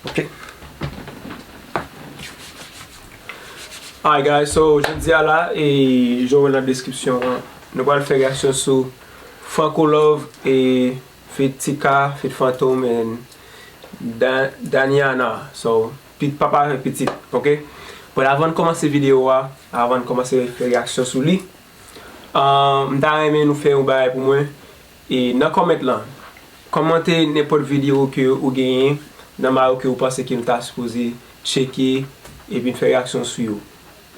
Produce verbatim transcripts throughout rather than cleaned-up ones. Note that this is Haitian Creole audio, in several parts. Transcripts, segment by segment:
Ok. Alright guys, so jodi a la, e jan w wè nan deskripsyon an, nou pral fè reyaksyon sou Franco Love e feat Tika, feat Fantom and Da- Daniana. So, pit papa avèk pitit, ok? But avan n kòmanse videyo a, avan n kòmanse fè reyaksyon sou li, ah, m ta renmen nou fè yon bagay pou mwen. E nan comment lan, kòmante nenpòt videyo ke ou genyen nan mayo ke ou panse ke nou ta sipoze tcheke epi n fè reyaksyon sou yo.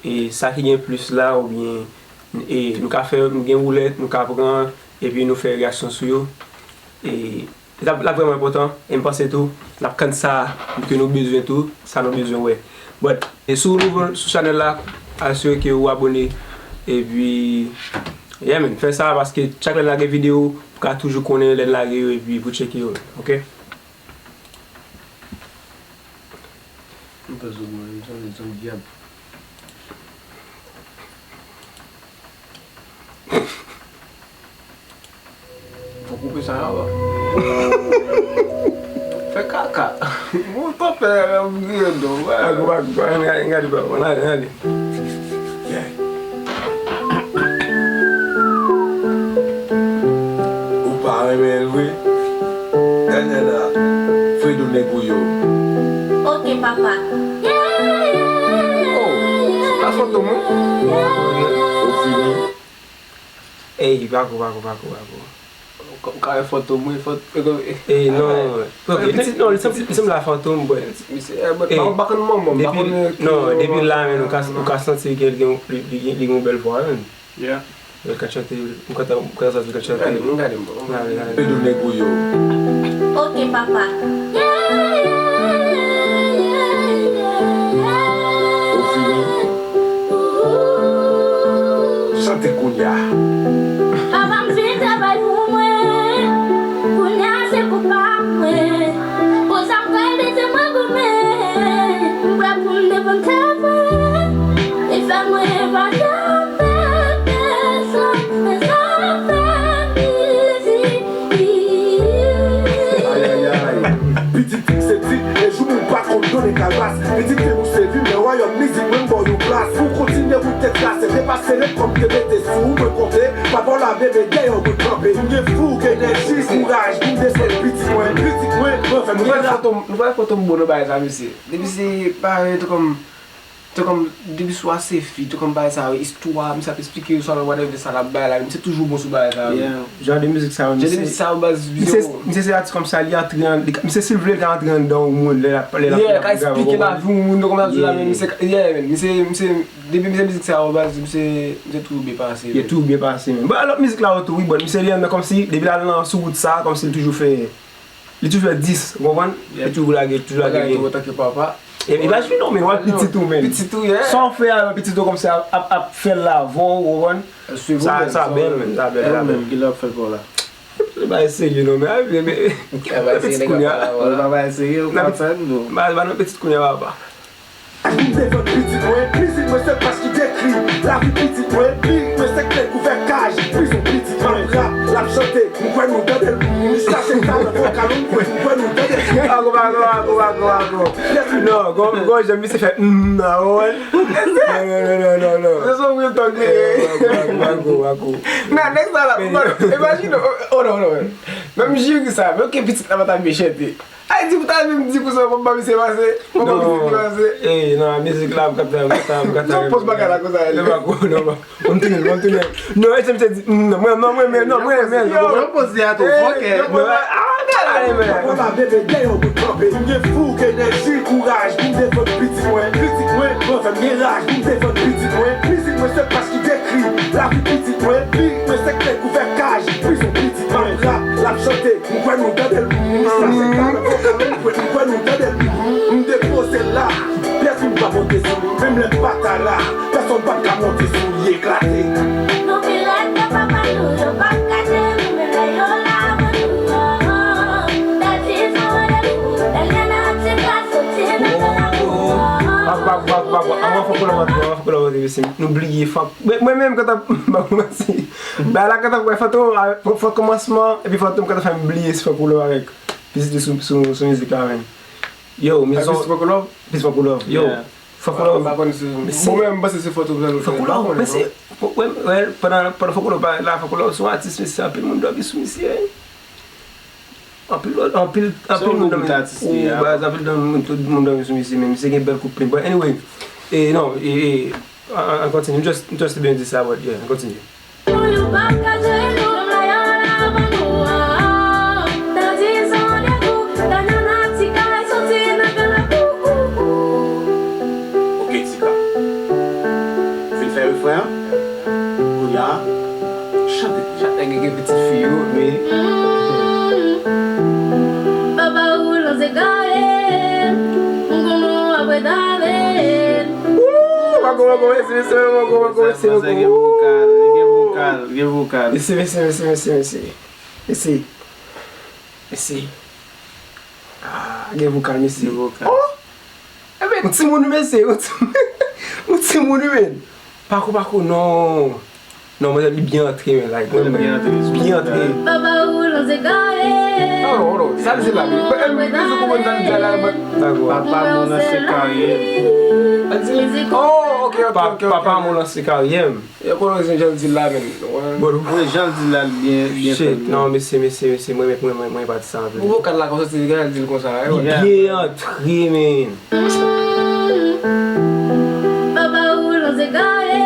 E sa ki gen plis la, oubyen, e nou ka fè, nou gen woulèt, nou ka pran, epi nou fè reyaksyon sou yo. E l ap, l ap vrèman enpòtan, e m panse tou, n ap tann sa ke nou bezwen tou, sa nou bezwen wè. But, e si w nouvo sou chanèl la, asire ke ou abòne, epi, yeah man, fè sa, paske chak lè n lage videyo, ou ka toujou konnen lè n lage yo, epi pou tcheke yo, ok? M panse w bon, li sanble se yon dyab. Fò koupe sa anba. Fè kaka. Bon, pa fè, m griye non. Ago, ago, ago, ann gade, ann gade, ann gade. Ou pa renmen l vre? Daniela, Fredo nèg ou yo. Ok, papa. Oh, se pa Fantom, wi. Ou fini. Ey, pa ko, pa ko, pa ko, pa ko. Ou ka wè Fantom, wi, Fantom. Ey, non. Ok, pitit, non, li sanble, li sanble a Fantom, but. Misye, eh, but, ey, pa konn manman, pa konn, non, depi la, men, ou ka, ou ka santi ke li gen, li, li, li gen yon bèl vwa, men. Yeah. Lè l ka chante, m kontan, m kontan sa l ka chante. Gade, m gade, m gade. Gade, gade. Pedro Negro yo. Ok, papa. Ou fini? Chante kounye a. Papa, m fin travay pou mwen. Kounye a se kou pa mwen. Pou sa m pral di se mwen goumen. M prè pou m defann tèt mwen. E fè mwen pa janm pèdi espas, espas fè mizik. Ayayay. Pitit tik se tik, e jou moun pa kondone kalbas. Pitit se nou se vi, men wayòm mizik mwen ba w yon plas. Pou kontinye wout tèt la, se depase lè kòm te mete sou mwen konte. Papa w la bebe, dèyè w mwen kanpe. M gen foug, enèji, kouraj pou m defann pitit mwen. Pitit mwen, mwen fè m Nou wè rela. Fantom, nou wè Fantom bon nan bagay sa, mesye. Depi se parèy, tou kòm, tou kòm, depi swa se fi, tou kòm bagay sa yo, istwa, misye ap esplike yo, swa nan whatever sa l ap bay la, misye toujou bon sou bagay sa yo. Yeah. Jan de mizik sa yo, Jan de misye, mizik sa yo, baz, misye, yo misye se atis kòmsa, li antre an, li, misye si l vle, l ka antre anndan yon moun, lè l ap, lè l ap, Yeah, lè l ap ka grave, esplike lavi yon moun, kòmsa, di la, Yeah. men misye, yeah, men misye, misye, depi misye mizik sa yo, baz, misye, misye toujou byen pase, Yo men. toujou byen pase, men. Bon, lòt mizik la yo tou, wi, bon, misye li an, men kòmsi, depi l al nan sou wout sa, kòmsi l toujou fè Li toujou fè dis, ou konprann? Yep. Li toujou lage, toujou lage Bagay byen. Tou antanke papa. E, e pa jwi non, men w ap pitit ou, men. Pitit ou, yeah. Sa w fè avèk pitit ou kòmsi ap, ap, ap fè l avè w, ou konprann? Sa, sa bèl, men, sa bèl, sa bèl. Ki lè w ap fè l pou w la? Se pa eseye non, men, men, men, pitit kounye a. Ou pa eseye, ou pa fè nou. Ba, ba nou pitit kounye a, papa. Pou m defann pitit mwen, mizik mwen se paj ki dekri lavi pitit mwen. Lirik mwen se kle k ouvè kaj prizon pitit mwen. M ap rap, l ap chante, m kwè nou tande l. M chache talan vokal, m kwè, m kwè nou tande l. Ago, ago, ago, ago, ago. Non, gon, gon, jan misye fè, mm, non, non, non, non, non, non. Se son real talk, men. Eh, ago, ago, ago, ago. Nan, nèg sa la, imajine, oh, oh, non, non, non. Menm jiri sa, men ke pitit la pa ta byen chante. Ay, di pou ta vin di pou sa, pou m pa misye pase, pou m pa misye pase. Eh, non, mizik la, m ka ta, m ka ta, m ka ta. Non, poz bagay la konsa, non, pa ko, non, pa. Bon, m tounen, bon, m tounen. Non, e se misye di, mm, non, mwen, non, mwen, men, non, mwen, men, non. Yo poze a tou, ok. Non, ah, gade, men. Papa bebe, dèyè w mwen kanpe. M gen foug, enèji, kouraj, pou m defann pitit mwen. Pitit mwen, mwen fè m gen raj, pou m defann pitit mwen. Mizik mwen se paj ki dekri lavi pitit mwen. Lirik mwen se kle k ouvè kaj prizon pitit mwen. M ap rap, l ap chante. M kwè nou tande l. M chache talan vokal, m kwè, m kwè nou tande l. M depoze l la, pèsonn pa monte sou li, menm lè m pa ta la, pèsonn p ap ka monte sou li, eklate. Nou pi rèd ke papa nou, yo p ap kache nou, men lè yo la avè nou, oh, oh. Bèl fi san randevou, bèl nèg nan ti klas, soti nan zòn lakou, oh, oh. Bak, bak, bak, bak, bak. Anvan fòk ou lòt, anvan fòk ou lòt, mesye. Nou bliye fòk. Mwen, mwen menm, kantan, m pa kòmanse. Bagay la kantan, mwen, Fantom, fòk kòmansman, epi Fantom kantan fè m bliye si fòk ou lòt avèk. Pitit li sou, sou, sou mizik la, men. Yo, Mizon. Artist Franco Love? Peace Franco Love. Yo, Franco Love. Mwen pa konn si. Bon, mwen, mwen panse se Franco Love. Franco Love, men se, wè, wè, pandan, pandan Franco Love pa la, Franco Love se yon atis, men se anpil moun dòmi sou misye, wi. Anpil, anpil, anpil moun dòmi. Ou, baz, anpil moun, tout moun dòmi sou misye, men misye gen bèl koup plim. But anyway, e, non, e, e, an, an, an kontinye. M just, m just te byen di sa, but yeah, an kontinye. Ok, Tika. Fin fè refren an. Kounye a, chante. Chante, gen, gen pitit fi yo, men. Papa ou lanse kare, m konnen w ap ret avè l. Woo! Wago, wago, mèsi, mèsi, wago, wago, mèsi, wago. Gen vokal, gen vokal, gen vokal. Mèsi, mèsi, mèsi, mèsi, mèsi. Mèsi. Mèsi. Ah, gen vokal, mesye. Gen vokal. Oh! Ebyen, yon timoun, mesye, yon timoun, yon timoun, men. Pako, pako, non. Non, mwen, li byen antre, men, like, mwen, byen antre, byen antre. Papa ou lanse kare. Non, non, non, sa l di la, men, men, men, men, sa l di la, men. Papa mwen lanse kare. Sa l di, oh, ok, ok, ok, ok. Papa mwen lanse kare m. Yo konnen jan l di la, men. Wi, jan l di la, l byen, byen fèt, non, mesye, mesye, mesye, mwen, mwen, mwen, mwen, pati sa anpil. Pou vokal la konsa, se jan l di l konsa, wi. Li byen antre, men. Papa ou lanse kare,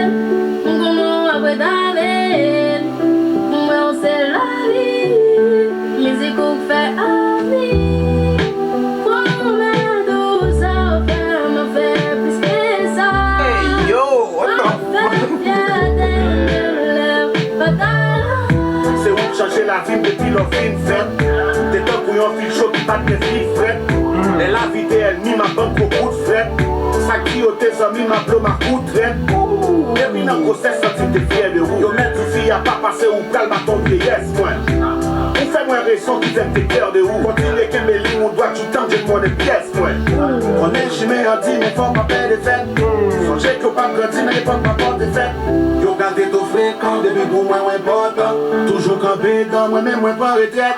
m konnen w ap ret avè l. Pou mwen, w se lavi, mizik ou k fè avi. Pwomèt ou sa w fè, m ap fè plis ke sa. Hey, yo, what the fuck? Se ou k chanje lavi m depi lè w fin fèt. Te tankou yon fil cho ki pa t gen fil frèt. Lè lavi te ènmi m, ap ban m gwo kout frèt. Sa k di yo te zanmi m, ap lo m ak ou trèt. Depi nan gwosès, santi m te fyè de ou. Yo mèt di fi a pa pase ou pral maton vyeyès mwen. Ou fè mwen rezon ki fè m te kè de ou. Kontinye kenbe liy ou dwat joutan m jen konnen pyès mwen. Konnen chimen an di men fò w pa pè defèt. Sonje ke w p ap grandi nan epòk pa pòte fèt. Yo gade to frekan depi pou mwen w enpòtan. Toujou kanpe dan mwen men mwen pran retrèt.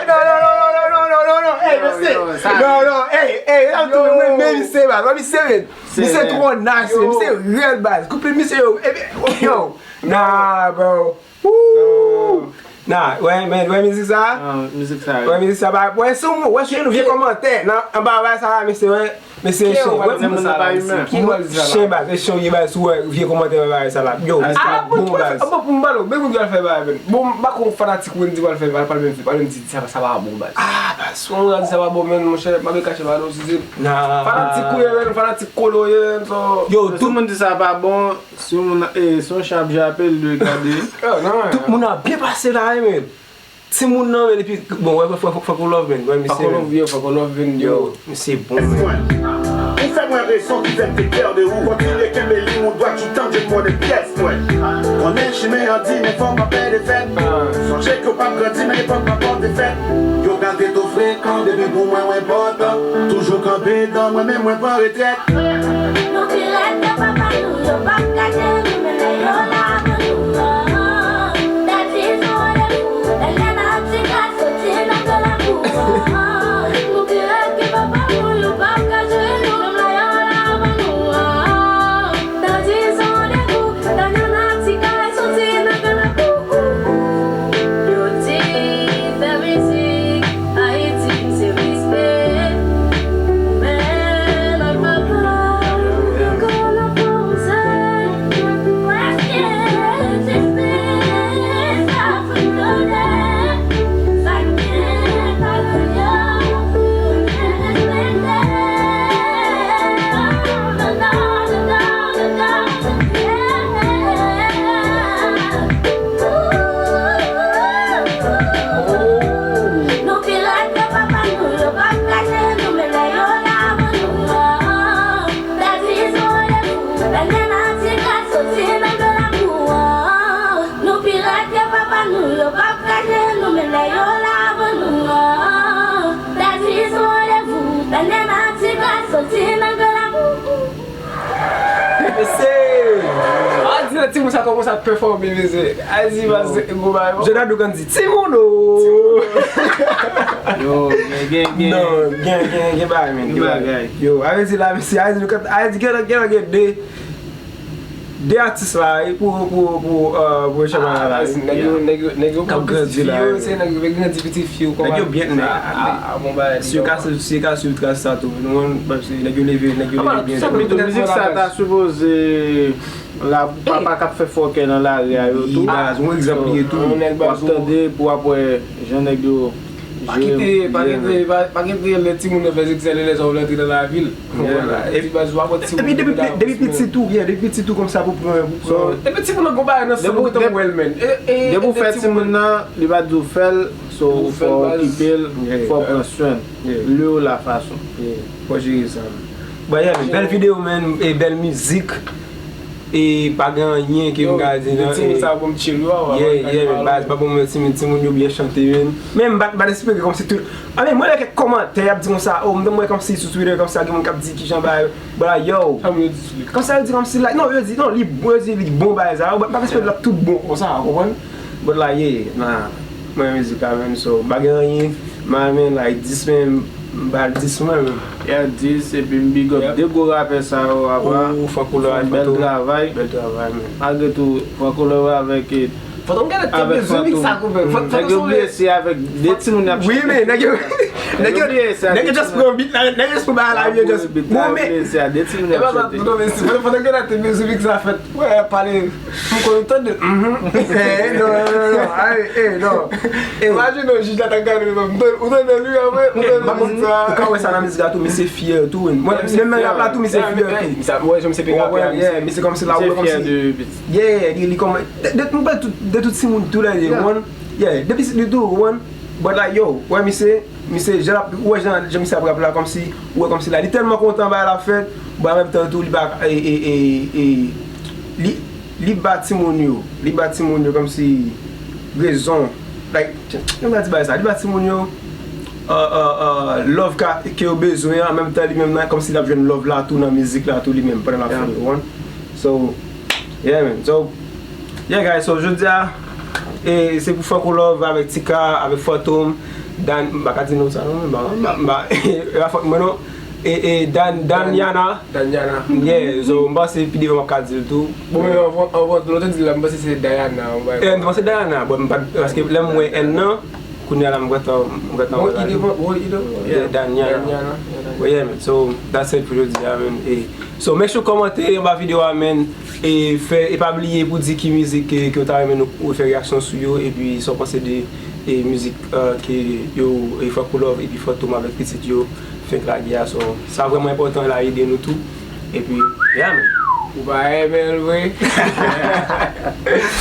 Non, non, non, non, non, non, non, non, non, ey, mesye. Non, non, ey, ey, la tou mwen men misye, baz, mwen misye, men. Misye twò nice, men. Misye rèd, baz. Koupe misye, yo, ebyen, yo. Nah, bro. Woo! Nah, wè, men, wè mizik sa? Ah, mizik sa, wi. Wè mizik sa, ba, wè, sou, wè, sou vye kòmantè, nan, anba bagay sa la, mesye, wè, mesye, chen, wè, moun sa la, mesye. Chen, baz, e chen, wi, baz, sou, wè, vye kòmantè, wè, bagay sa la. Yo, misye bon, baz. Ah, bon, pou m ba l, men moun ki al fè bagay, men. Bon, m pa konn fanatik Wendy pral fè, pral, pral menm, pral menm di, di sa, sa pa bon, baz. Ah, baz. Moun nan di sa pa bon, men, monchè, m ap kache ba nou, si se fanatik ou ye, men, fanatik Kolo ye, men, so. Yo, tout moun di sa pa bon. Si yon moun, eh, si yon chen ap jape l, li gade. Tout moun ap byen pase la, wi, men. Timoun nan, men, epi, bon, wè, fò, fò, fò, fò Love, men. Wè, misye, fò Love, yo, fò Love vin, yo. Misye bon, men. Ou fè mwen rezon ki fè m te kè de ou. Kontinye kenbe liy ou dwat joutan m jwenn monnen pyès mwen. Konnen chimen an di, men fò w pa pè defèt. Sonje ke w p ap grandi, men epòk pa pòte fèt. Yo gade to frekan, depi pou mwen w enpòtan. Toujou kanpe dan mwen, men mwen pran retrèt. Nou dirèk nan papa nou, yo p ap gade nou, men lè yo la avan nou, oh, oh. Dat vizyon randevou, lè lè n ap chita, soti nan gran lakou, oh, oh. Nou dirèk nan papa nou, yo p ap gade nou, men lè yo la avan nou, oh, oh. Dat vizyon randevou, lè lè n ap chita, soti nan gran lakou, oh, oh. Yo di fè mizik, Ayiti se riske. Men lòt papa, ankò nan franse. Kòman sa pèfòme, mesye? Ayiti pa se gwo bagay, non. Jè Dadou konn di, "Timoun o!" Yo, men gen, gen. Non, gen, gen, gen bagay, men. Gen bagay. Yo, a vle di la, mesye, Ayiti, nou konn, Ayiti gen, gen, gen de, de atis la, wi, pou, pou, pou, euh, pou chanpyona la, wi. Nèg yo, nèg yo, nèg yo k ap grandi la, yo, se nèg yo grandi pitit fi yo, kòman. Nèg yo byen, men, a, a, bon bagay, si yo ka, si yo ka swiv tras sa tou, nou, paske nèg yo leve, nèg yo leve byen. Sa, mizik sa ta sipoze la, papa k ap fè fòkè nan lari a yo tou. Wi, baz, yon egzanp li ye tou. W ap tande pou w ap wè jan nèg yo jere. Pa kite, pa kite, pa, pa kite lè timoun nan fè zigzag, lè lè sa w antre nan lavil. Ti baz, w ap wè timoun. Epi depi, depi piti tou, yeah, depi piti tou konsa pou pran, pou pran. Epi timoun nan gon bagay nan san, ou gentan wè l, men. Depi w fè timoun nan, li pa di w fè l, so fò w okipe l, fò w pran swen l. Lè w la fason. Fò jere sa. Bon, yeah, men, bèl videyo, men, e bèl mizik. E pa gen anyen ke m ka di nan, timoun sa bon chill, wi, wi, yeah, yeah, men, baz, pa bon, men, timoun, timoun yo byen chante, men. Men m pa, m pa t espere kòmsi tout, a, men, mwen lè kèk kòmantè y ap di konsa, oh, m wè kòmsi sou Twitter, kòmsi gen moun k ap di kijan bagay, bla, yo. Sa moun yo di sou li? Kòmsi yo di kòmsi la, non, yo di, non, li bon, yo di li bon bagay sa, yo, m pa t espere l ap tout bon konsa, w konprann? But la, yeah, nah, mwen mizik la, men, so, m pa gen anyen, m a men, like, dis, men, m ba l dis mwen, men. Yeah, dis, epi m big up de gwo rapè sa yo, apa. Ou, Franco Love, bèl travay. Bèl travay, men. Malgre tou, Franco Love avèk, eh, Fantom, gade te avèk bezwen miks sa, Fantom. Nèg yo bliye se avèk de timoun y ap chante. Wi, men nèg yo, nèg yo, nèg yo just pran beat la, nèg yo just pran bagay la, yo just bon, men. Yo bliye se a de timoun y ap chante. Fantom, gade te bezwen miks la fèt. Wè, pale, m konn tande, mhm. Eh, non, non, non, non. Ay, eh, non. Eh, imajine w, jij la ta gade, ou tande, ou tande li apre, ou tande mizik sa. Ou ka wè sa nan mizik la tou, misye fyè tou, wi. Mwen, menm nan rap la tou, misye fyè tou. Sa, wè, jan misye pike apre, yeah, misye kòmsi la, ou wè kòmsi. Yeah, li, li kòman, de, de, nou pale tout, de tout timoun tou la, yeah, one. Yeah, depi li tou, one. But like, yo, wè, misye, Misye, jan l ap, ou wè jan, jan misye ap rap la, kòmsi, ou wè kòmsi la, li tèlman kontan bagay la fèt, bon, an menm tan tou, li ba, e, e, e, e, li, li ba timoun yo, li ba timoun yo kòmsi rezon, like, jan m ka di bagay sa, li ba timoun yo, uh, uh, uh, love ka, ke yo bezwen an, an menm tan li menm nan, kòmsi l ap jwenn love la tou nan mizik la tou li menm, pandan l ap fè l, ou konprann? So, yeah, man. So, yeah, guys, so, jodi a, e, se pou Franco Love avèk Tika, avèk Fantom, Dan, m pa ka di non sa non, m pa, m pa, m pa, e pa fòt mwen non. E, e, Dan, Daniana. Daniana. Yeah, so, m panse pi devan m ap ka di l tou. Bon, men anvan, anvan, lè w te di l la, m panse se Diana, yon bagay. Eh, m te panse Diana, bon, m pa, paske lè m wè N nan, kounye a la, m gentan, m gentan wè la. Bon, ki devan, bon, ki devan. Yeah, Daniana. Daniana, yeah, Daniana. But yeah, man. So, that's it pou jodi a, man. E, so, make sure kòmante anba videyo a, man. E fè, e pa bliye pou di ki mizik ke, ke w ta renmen nou, nou fè reyaksyon sou yo, epi sa w panse de, e, mizik, eh, ke yo, e, Franco Love epi Fantom avèk pitit yo fenk lage a. So, sa vrèman enpòtan, l a ede nou tou. Epi, yeah, man. Ou pa renmen l vre?